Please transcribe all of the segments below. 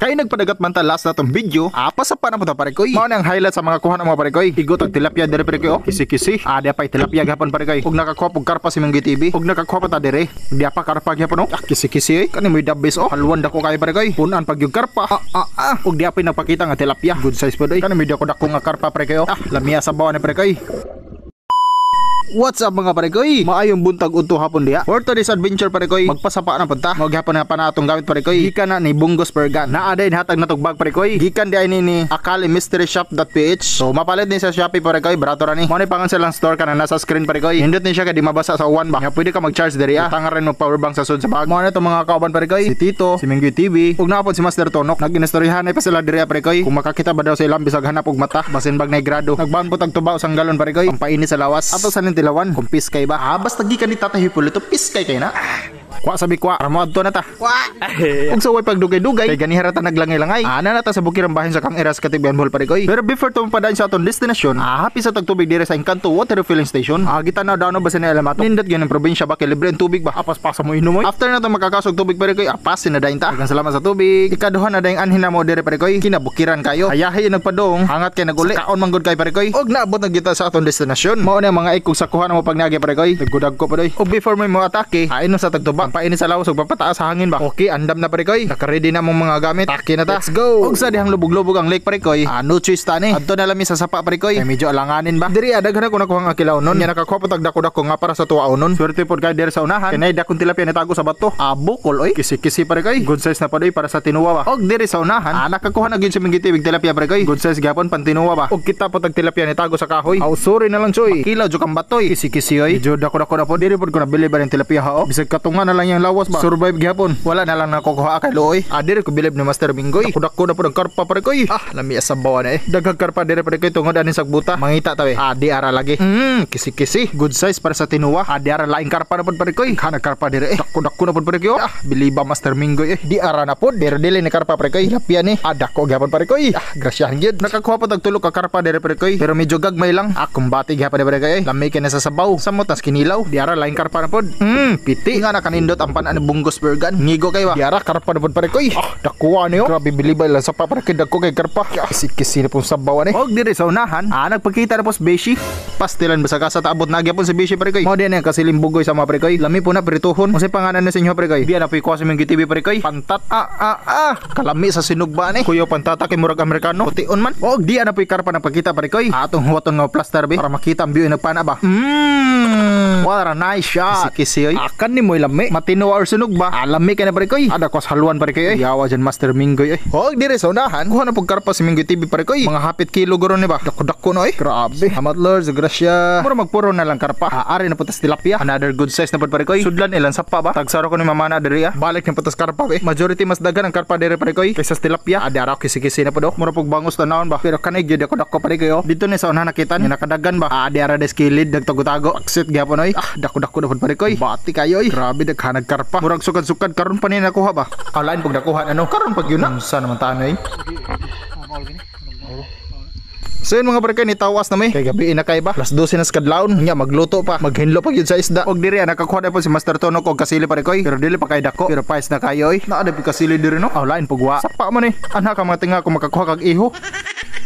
Kay nagpadagat man ta last natong video, apa sa pa na punta, pare koy. Mao nang highlight sa mga kuha ng mga pare koy. Igot og tilapia dire, pare koy, oh. Kisi-kisi. Ah, di pa tilapia gihapon, pare koy. Ug nakakuha pug karpa si Minggi TV. Ug nakakuha pa ta dire. Di pa karpa gihapon, oh. Ah, kisi-kisi oy. Kani mo'y dabis, oh. Halwan dako kay, pare koy. Punan pag yung karpa. Ah ah ah. Ug di pa nagpakita nga tilapia. Good size pa doy. Kani mo'y dako dako nga karpa, pare koy, oh. Ah, lamia sa bawa ni, pare koy. What's up, mga pare koy? Maayong buntag udto hapon diha. For today's adventure, pare koy, magpasapa na punta. Mao gihapon na pa na atong gamit, pare koy. Gikan na ni Bunggos Bergan. Naa day hatag natog bag, pare koy. Gikan di ay ni Akali Mystery Shop.ph. So mapalit ni sa Shopee, pare koy, barato ra ni. Mao ni pangan silang store kana nasa screen, pare koy. Hindot ni siya kay di mabasa sa uwan ba. Nga pwede ka mag-charge diri ah. Tanga rin mo power bank sa sud sa bag. Mao na to mga kauban, pare koy. Si Tito, si Minggoy TV, ug naa pod si Master Tonok. Nag-inistoryahan pa sila diri ah, pare koy. Kung makakita ba daw sa ilang bisag hanap og mata, basin bag na grado. Nagbaon po tag tuba usang galon, pare koy. Pampainit sa lawas. Ato sa ning tilawan, kung piskay ba. Ah, basta gikan ni Tata Hipolito, piskay kay na. Kwa sabi kwa, ramo adto na ta. Kwa. Ug sa way pagdugay-dugay, kay ganiha ra ta naglangay-langay. Ana na ta sa Bukirang bahin sa Kang Eras Katibian Bohol, pare koy. Pero before to padayon sa atong destinasyon, happy sa tagtubig dire sa Encanto Water Refilling Station. Ah, gita na daw no ba sa nila mato. Nindot gyud ang probinsya ba kay libre ang tubig ba. Apas pasa mo inom oy. After na to makakasog tubig, pare koy, apas na dayon ta. Daghang salamat sa tubig. Ikaduha na dayong anhin na mo dire, pare koy. Kinabukiran kayo. Hayahi nagpadong, hangat kay naguli. Kaon man gud kay, pare koy. Og naabot na kita sa atong destinasyon. Mao na ang mga ikog sa kuha na mo pag naagi, pare koy. Naggudag ko pa doy. Og before mo mo atake, ainom sa tagtuba. Painit sa lawas ug papataas sa hangin ba. Okay, andam na, pare koy. Naka-ready na mong mga gamit. Taki na ta. Let's go. Og sa dihang lubog-lubog ang lake, pare koy. Ah, no choice ta ni. Adto na lami sa sapa, pare koy. Ay, medyo alanganin ba. Diri ah, daghan ako nakuha nga kilaw nun. Nya nakakuha pa tag dako-dako nga para sa tuwaon nun. Swerte pod kay diri sa unahan. Kay dakong tilapia nitago sa bato. Ah, bukol oy. Kisi-kisi, pare koy. Good size na pa doy para sa tinuwa ba. Og diri sa unahan, ah, nakakuha na gyud si Minggi TV tilapia, pare koy. Good size gyapon pan tinuwa ba. Og kita po tag tilapia nitago sa kahoy. Aw, sorry na lang choy. Kilaw jud kang batoy. Kisi-kisi oy. Medyo dako-dako na po. Diri pod ko nabili ba rin tilapia ha oh. Bisag katunga na lang yung lawas ba. Survive gyapon. Wala na lang nakukuha kay luoy. Ah, diri ko bilib ni Master Minggoy. Dako-dako na po ng karpa, pare koy. Ah, lami sa bawa na eh. Daghang karpa diri, pare koy, tungod ani sagbuta. Mangita ta eh. Ah, di ara lagi. Kisi-kisi. Good size para sa tinuwa. Ah, di ara laing karpa na pod, pare koy. Kana karpa diri eh. Dako-dako na pod, pare koy. Ah, biliba Master Minggoy eh. Di ara na pod. Pero dili ni karpa, pare koy. Tilapia ni. Ah, dako gyapon, pare koy. Ah, grasyahan gyud. Nakakuha pa tag tulo ka karpa diri, pare koy. Pero medyo gagmay lang. Ah, kumbati gyapon pare koy. Eh. Lami kay na sa sabaw. Samot tas kinilaw. Di ara laing karpa na pod. Piti. Nga nakanindot ang panan ni Bunggos Bergan. Ngigo kay ba. Di ara karpa na pod, pare koy. Ah, dakuha niyo. Grabe bilibay lang sa pa pare koy. Dako kay karpa. Kisi-kisi na pong sabaw ani. Og diri sa unahan, ah, nagpakita na po si Beshi. Pastilan ba sa kasa taabot na gyapon si Beshi, pare koy. Mao din ang kasiling bugoy sa mga pare koy. Lami po na prituhon. Unsay pangalan na sa inyo, pare koy? Biya na po ikuha sa Minggi TV, pare koy. Pantat ah ah ah. Kalami sa sinugba ni. Kuya pantata kay murag Amerikano. Pution man. Og di na po karpa nagpakita, pare koy. Atong huwaton nga plaster be para makita ang view nagpana ba. What a nice shot. Kisi-kisi oy. Akan ni mo'y lami. Matino or sinugba. Ah, lami kay na, pare koy. Ada kos haluan, pare koy. Yawa dyan Master Minggoy oy. Og diri sa unahan, kuha na pug karpa si Minggoy TV, pare koy. Mga hapit kilo guro ni ba. Dako-dako na oy. Grabe. Amat Lord, grasya. Mura magpuro na lang karpa. Ah, ari na putas tilapia. Another good size na pud, pare koy. Sudlan ilan sapa ba. Tagsaro ko ni mamana diri ah. Balik na putas karpa be. Majority mas daghan ang karpa diri, pare koy, kaysa sa tilapia. Ah, di ara kisi-kisi na pud oh. Mura pug bangos tanawon ba. Pero kanay gyud ako dako, pare koy, oh. Dito ni sa unahan nakita ni nakadagan ba. Ah, di ara des kilid nagtago-tago. Aksit gyapon oy. Ah, dako-dako na pud, pare koy. Bati kayo oy. Grabe daghanag karpa. Murag sukad-sukad karon pa ni nakuha ba. Alain pug nakuha ano. Karon pag yun na. Unsa naman tanay. So yun mga barkay, nitawas na may. Kay gabi na kay ba? Alas 12 na sa kadlawon. Nya magluto pa. Maghinlo pa yun sa isda. Og diri ah, nakakuha na po si Master Tonok og kasili, pare koy. Pero dili pa kay dako. Pero pais na kayo oy. Naa na kasili diri no. Aw, lain pugwa. Sapa man eh. Ana ka mga tinga kung makakuha kag iho.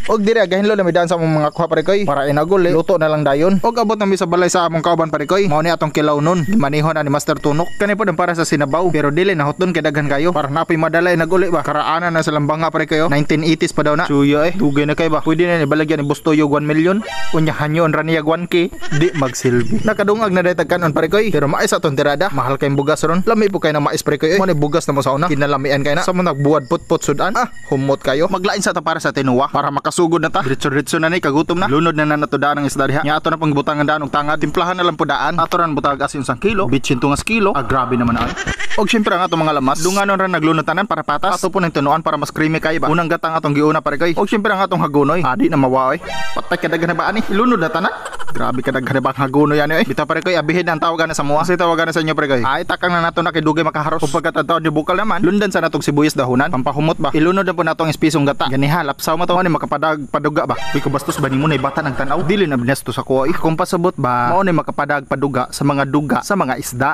Og diri gahinlo na mi daan sa among mga kuha, pare koy. Para inagol eh. Luto na lang dayon. Og abot na mi sa balay sa among kauban, pare koy. Mao ni atong kilaw nun. Gimanihon na ni Master Tunok. Kani pod ang para sa sinabaw. Pero dili na hotdon kay daghan kayo. Para napoy madala inaguli ba. Karaana na sa lambanga, pare koy. 1980s pa daw na. Suya eh. Dugay na kay ba. Pwede na ni balagyan ni Bustoyo 1 million. Unya hanyon ra niya 1K. Di magsilbi. Nakadungag na day tagkanon, pare koy. Pero mais atong tirada. Mahal kay bugas ron. Lami po kay na mais, pare koy. Mo ni bugas na mo sa una. Kinalamian kay na. Sa mo nagbuwad putput sudan. Ah, humot kayo. Maglain sa ta para sa tinuwa. Para makasugod na ta. Diretso-diretso na ni kagutom na. Lunod na na nato daan ang isda diha. Nya ato na pang butangan daan og tangad. Timplahan na lang po daan. Ato ran butag asin 1 kilo. Bitsin tungas kilo. Ah, grabe naman ay. Og syempre ang atong mga lamas, dunganon ra naglunod tanan para patas. Ato po ng tunuan para mas creamy kay ba. Unang gatang atong giuna, pare koy. Og syempre ang atong hagunoy. Adi na mawa oy. Patay kadaghan na ba ani? Ilunod na tanan. Grabe ka daghan ba haguno yan eh. Bitaw pare koy, abihin ang tawagan na sa mua. Kasi tawagan na sa inyo pare koy. Ay takang na nato na kay dugay makaharos. Ug pagkatadtaw ni bukal naman, lundan sa natong sibuyas dahunan, pampahumot ba. Ilunod na po nato ang espisong gata. Ganiha lapsaw ma to ni makapadag paduga ba. Uy kabastos ba nimo nay bata nagtan-aw? Dili na binesto sa kuha. Kung pasabot ba, mao ni makapadag paduga sa mga duga sa mga isda.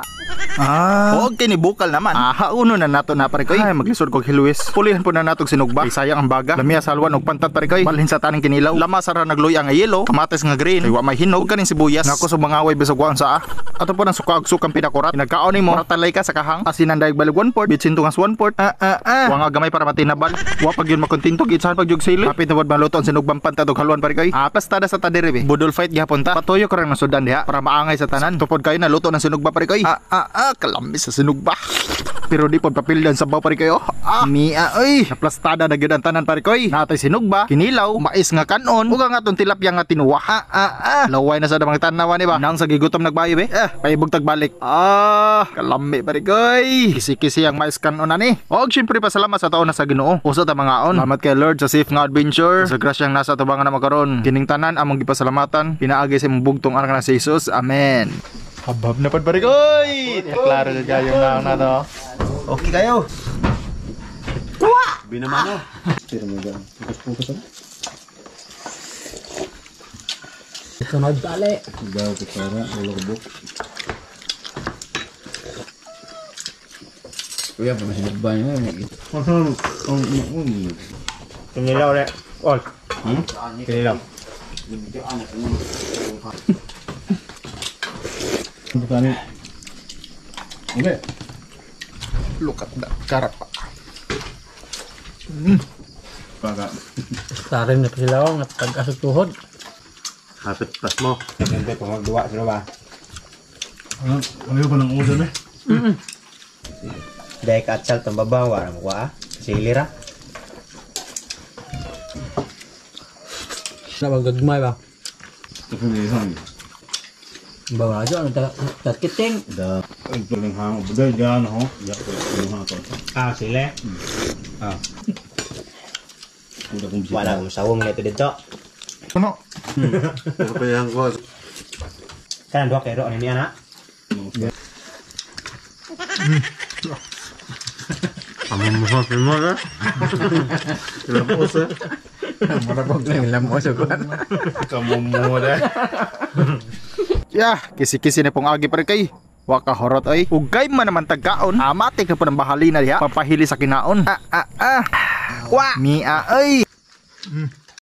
Ah. Og kini bukal naman. Aha, uno na nato na pare koy. Ay maglisod kog hiluwis. Pulihan po na natog sinugba. Kay sayang ang baga. Lamiya salwan og pantat pare koy. Balhin sa taning kinilaw. Lama sara nagluya nga yelo, kamatis nga green, kay wa may hinog kaning sibuyas. Ngako sa mga away bisag wa sa Ato po ng suka og sukang pinakurat. Pinagkaon nimo, ratalay ka sa kahang. Asinan dayeg balig 1/4, bitsin tungas 1/4. Wa nga gamay para matinabal. Wa pag yun makontento gitsahan pag jug sili. Hapit na maluto ang sinugbang pantat og haluan pare koy. Plastada sa tadiri be. Budol fight gihapon ta. Patuyo ka rang nasudan diha para maangay sa tanan. Tupod kayo na luto ng sinugba pare koy. Kalamis sa sinugba. Pero di pod papildan sa baw pare kayo. Mia oy. Naplastada na gyud ang tanan pare koy. Natay sinugba, kinilaw, mais nga kanon, ug ang atong tilapia nga tinuwa. Laway na sa mga tanawa ni ba. Nang sa gigutom nagbayo be. Paibog tagbalik. Kalami pare koy. Kisi-kisi ang mais kanon ani. Og syempre pasalamat sa taon na sa Ginoo. Usa ta mga on. Salamat kay Lord sa safe nga adventure. Sa grasyang nasa atubangan na makaron. Kining tanan among gipasalamatan. Pinaagi sa imong bugtong anak na si Jesus. Amen. Habab na pad pare koy. Klaro jud kayo na to. Okay kayo. Binamano. Sunod bale. Kuya, pa masinugba niya. Kinilaw re. Ol. Kinilaw. Look at that karapa. Tarim na pa sila oh, nga pag-asog tuhod. Hapit pas mo. Siyempre, kung magduwa sila ba? Ano ba ng order eh? Dahil ka atsal tong babaw, wala mo kuha. Sili ra. Na magagmay ba? Bawa aja ano ta kiting. Ah, sili. Ah. Wala akong sawong nito dito. Ano? Kanan duha kay ro ano niya na? Yah, kisi-kisi na pong agi pare kay. Waka horot ay. Ugay man naman tagkaon. Amate ka po ng bahali na diha. Papahili sa kinaon. Wa. Mia ay.